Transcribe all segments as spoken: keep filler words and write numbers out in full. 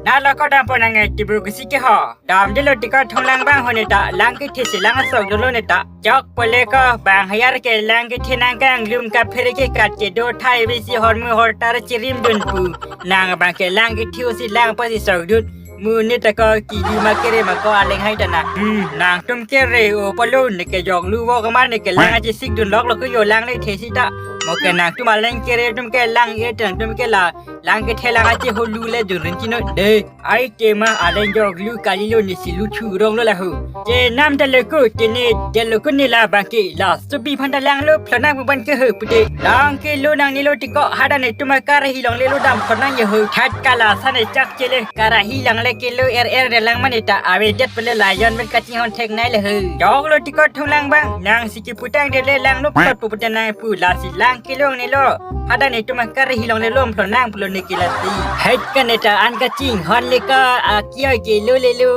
Na lo ko dampo nang e tibur kusi ke ho. Damdelo tiko thonglang bang ho ne ta, lang kethe si lang asok dolo ne ta. Chok pole ko bang hayar ke lang kethe nang kanglum kaphere ke kat kedo thai bisi hormu hortar chirim dun pu. Nang bang ke lang kethe si lang pasi sok dun. Mu ne ta ko kilu ma kere ma ko aleng hai ta na. Hmm, nangtum kere o polo ne ke jok lu wo kama ne ke lang aji sik dun lok lo ko yo lang le the si ta. Mo ke nangtum aleng kere tum ke lang e tang tum ke la lang kethe lang aji ho lu le dun rin chino de. Ai tema aleng jok lu kali lo ne si lu chu rong lo la ho. Je nam de le ko te ne de lo ko ne la bang ke la subi phanta lang lo phlonang ban ke ho pute. Lang ke lo nang ne lo tiko hadan ne tuma kar hi long le lo dam phonang ye ho. That kala sane chak chele kar hi lang le ke lo er er de lang mane ta ave det pele lion men kaching hon thek nai le ho. Jok lo tiko thonglang bang nang si kiputang de le lang lo phot pu pute nang pu la si lang ke lo ne lo. Hadan ne tuma kar hi long le lo phlonang pulo ne ke la si. Het ka ne ta an kaching hon le ka a kioi ke lo le lo.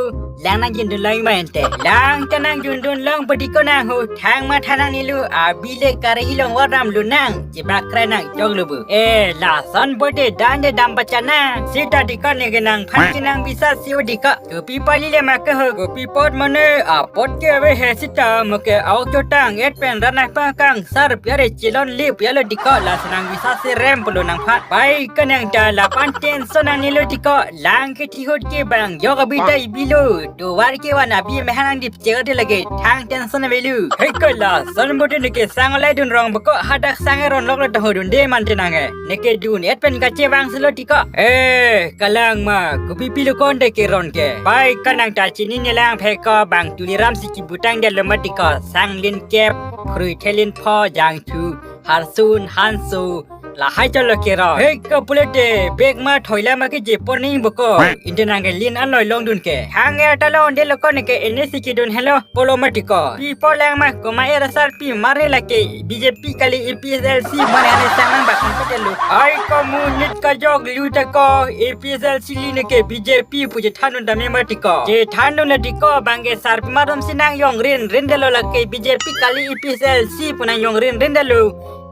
Lang nang jun dun long ma ente. Lang ta nang jun dun long padi ko nang ho. Thang ma thanang ne lo. Abi le kar hi long waram lo nang. Chibak kre nang jok lo bu. E, lason bode dan de dam bacha nang. Sita diko ne ke nang phan ke nang bisa si o diko. Kopi pali le ma ke ho. Kopi pot mane a pot ke ave he sita mo ke au chotang et pen ran nang pangkang sar piare chilon li pialo diko la senang bisa si rem pulo nang phan. Pai ke nang ta la pan tension nang ne lo diko. Lang ke thihut ke bang jok abi ta ibi lo. Tovar ke wan abi mehan nang dip chek de lage. Thang tension ave lo. Hei ko lason bode ne ke sang lai dun rong bako hadak sang e ron lok lo ta ho dun de man te nang e. Ne ke dun et pen kache bang si lo tiko. Eh, kalang ma, kopi pilo kon de ke ron ke. Pai ka nang ta chini ne lang phe ko bang Tuliram si kibutang de lo ma tiko. Sang lin kep, khrui thelin pho jang thu, harsun, hanso, lahai cholo ke ron. Hei ko pule te, bek ma thoila ma ke je porning boko. Inde nang ke lin an loi long dun ke. Hang er ta lo onde lo kon ke ene si kidun helo. Polo ma tiko. Pi po lang ma koma era sarpi mare lake B J P kali A P H L C mane ane sang nang bak kon pete lo. Ai ko mu nit ka jok lu ta ko A P H L C li ne ke B J P pu je thanun dame ma tiko. Je thanun na tiko bang ke sarpi marom si nang yong rin rin de lo lake B J P kali A P H L C pu nang yong rin rin de lo.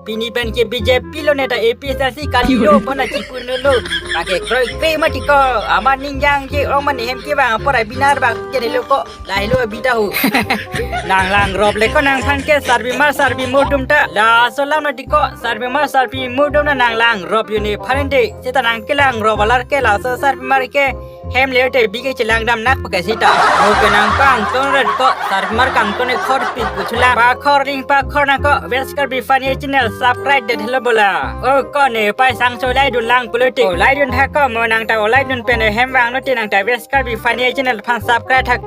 Pini pen ke B J P lo ne ta A P H L C kali lo pona chipun lo lo. Bang ke kroi kroi ma tiko. Ama ningjang je ong ma ne hem ke bang apor abinar bang ke ne lo ko. Lahai lo abi ta ho. Nang lang rop le ko nang phan ke sarpi mar sarpi mur dum ta. Laso lang na tiko sarpi mar sarpi mur dum na nang lang rop yo ne phan de. Seta nang ke lang rop alar ke laso sarpi mar ke hem le te bi ke chelang dam nak pa ke sita. Mo ke nang pangton ret ko sarpi mar kangton e khor pi ku chula. Pa khor ring pa khor nang ko West Karbi Funny Channel subscribe det helo bola. O ko ne pai sang so lai dun lang pulo te. O lai dun tha ko mo nang ta o lai dun pen hem vang lo te nang ta West Karbi Funny Channel phan subscribe thak.